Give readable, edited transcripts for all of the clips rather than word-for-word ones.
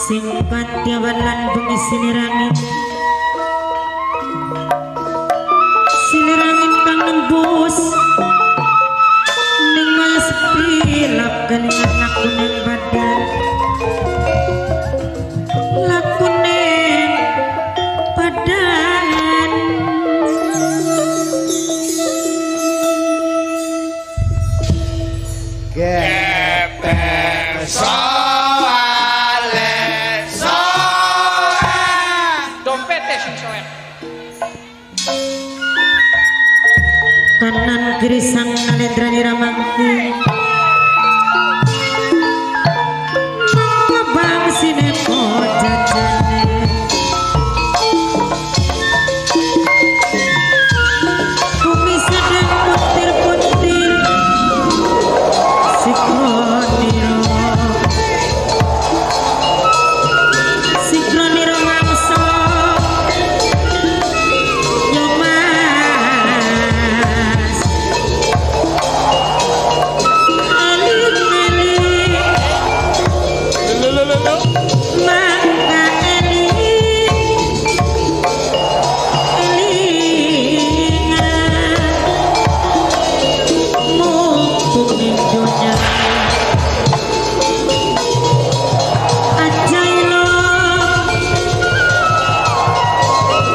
Sing kanthi awan lan bengi sinirangin, sinirangin kang nembus ning maya sepi lap kelingan laku ning badan, laku ning badan. Gepeng soale soe Dompete sing soek. Kanan kiri sang nalendra niramangku, mangko bang sinepo jajane. Bumi sedang puntir-puntir sikroniro, sikroniro mangsa yo mas. Eling-eling mangka eling elingan mumpung ning donya aja ilo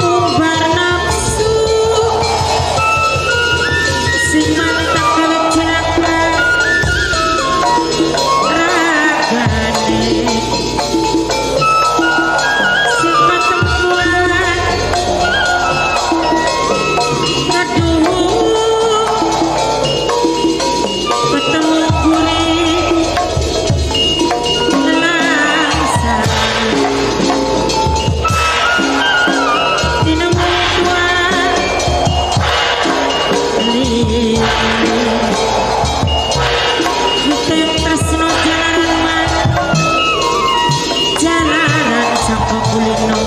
umbar nafsu sing mantap gawe cilaka ragane, sing katempuan aduh ketemu gurih nelangsa dinemu tua Witeng tresno jalaran man, jalaran saka kulino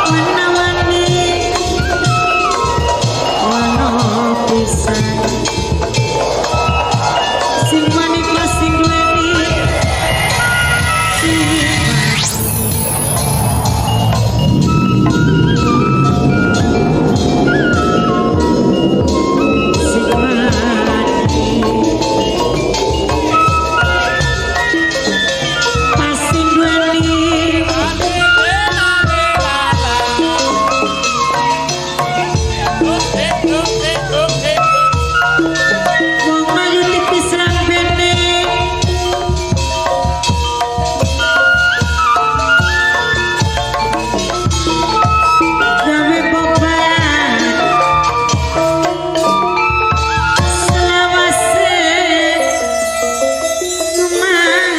menawane ono pisan sing maneka sing duweni sing sing mati pasti duweni. Wong ayu tipis lambene gawe beban selawase mas.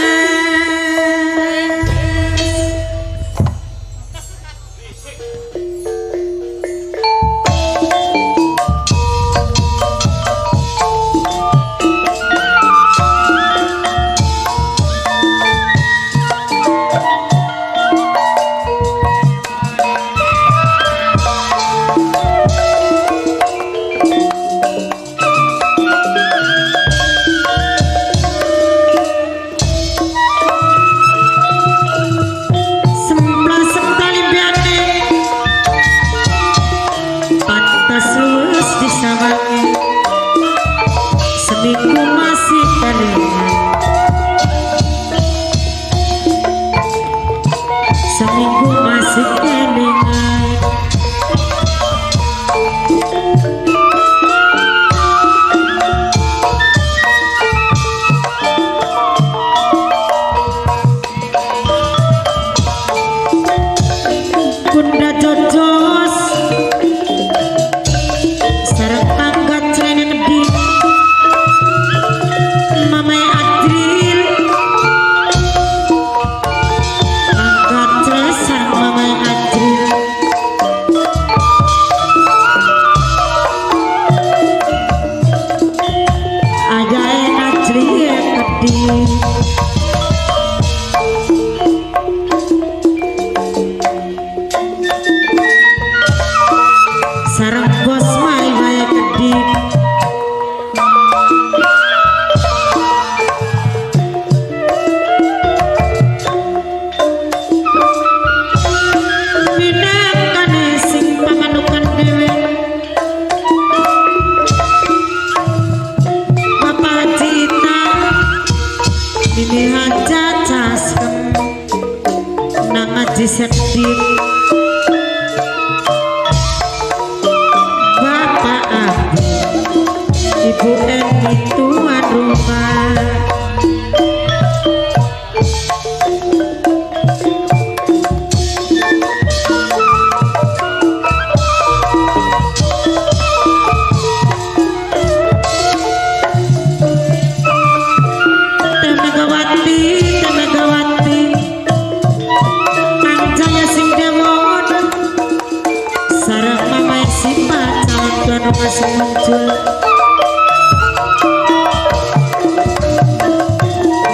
Sempla sempla limpiane pantas luwes disawangi, seminggu masih kelingan, seminggu masih kelingan. Bunda Jojos sareng angkat celana ngedi Mamai Adril angkat celana sareng Mamai Adril. Haji Sekdik, Bapak Abu, Ibu Eni tuan rumah. Masih muncul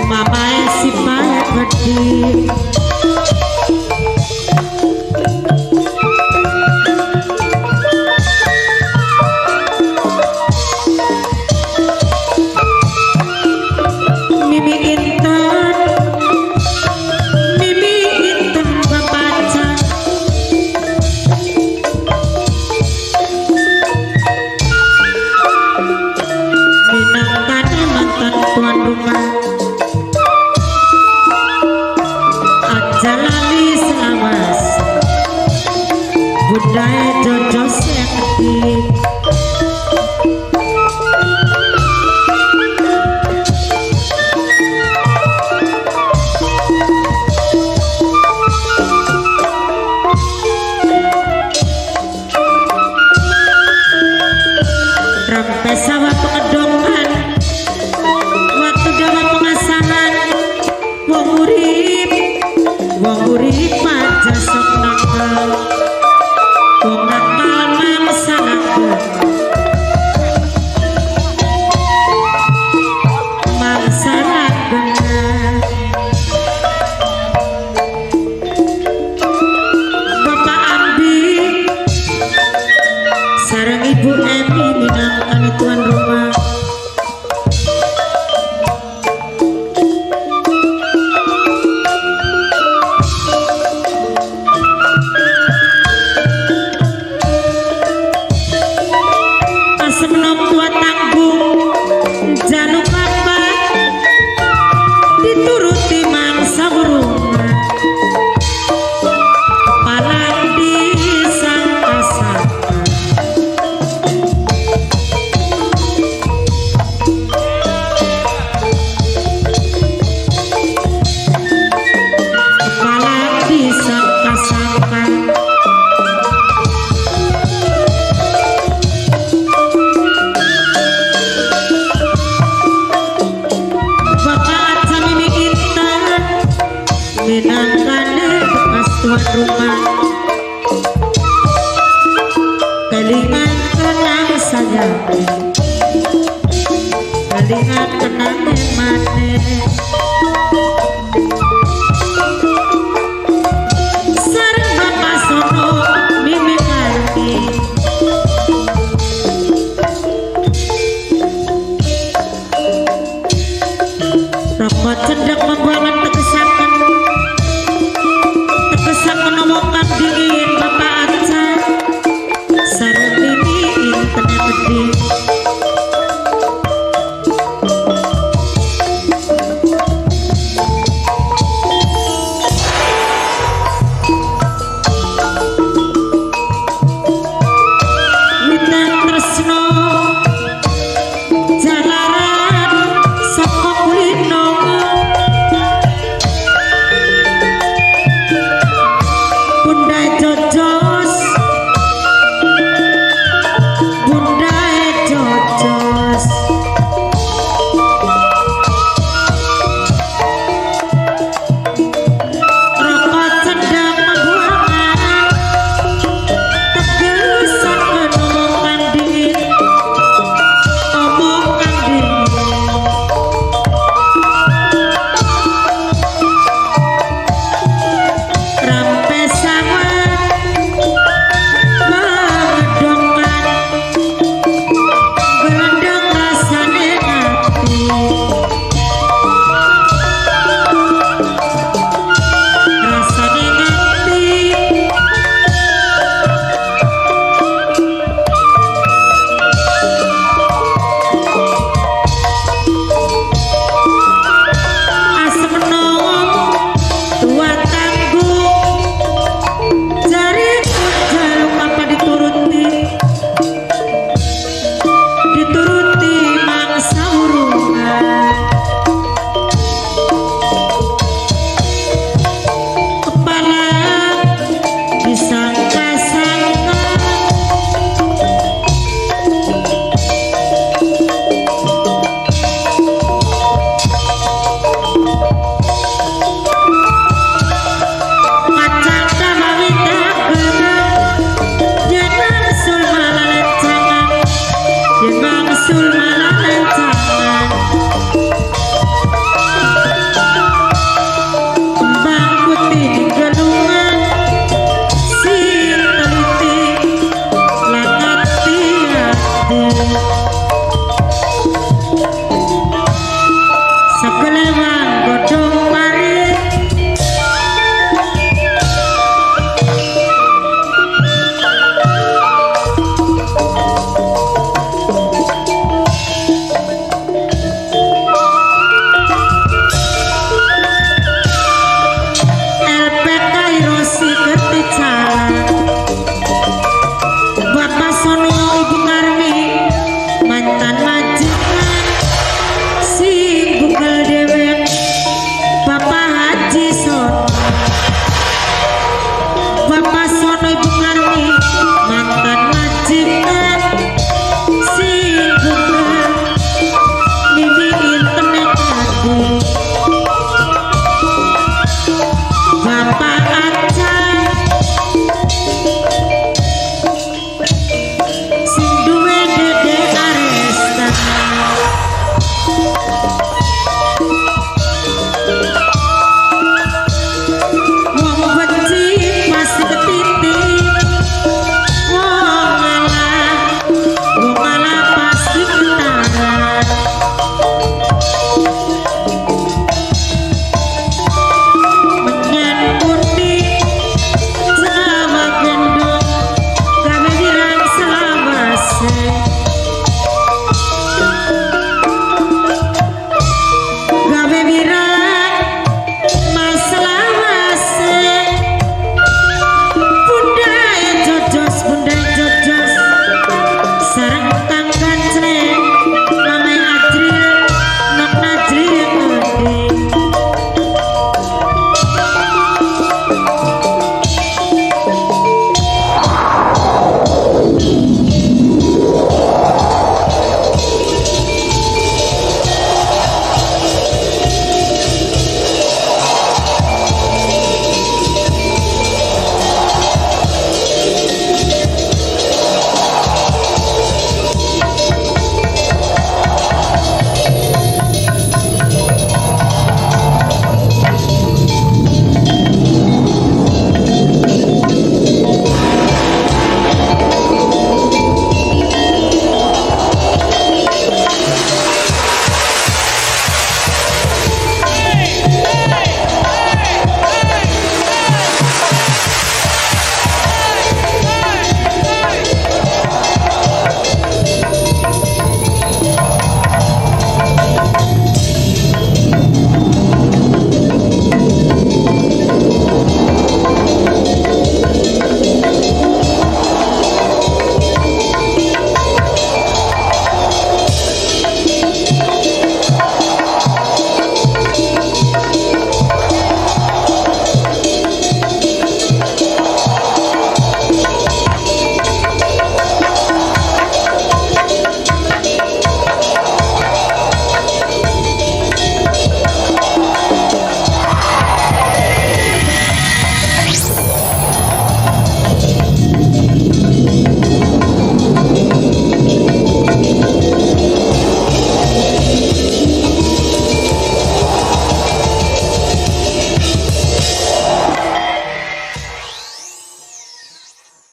mama si pahit. Mimi Intan, Mimi Intan bapak. Tuan rumah aja lali selawas budaya jojo sekti. Rampe sawah pengedongan, waktu dawa pengasahan, wong urip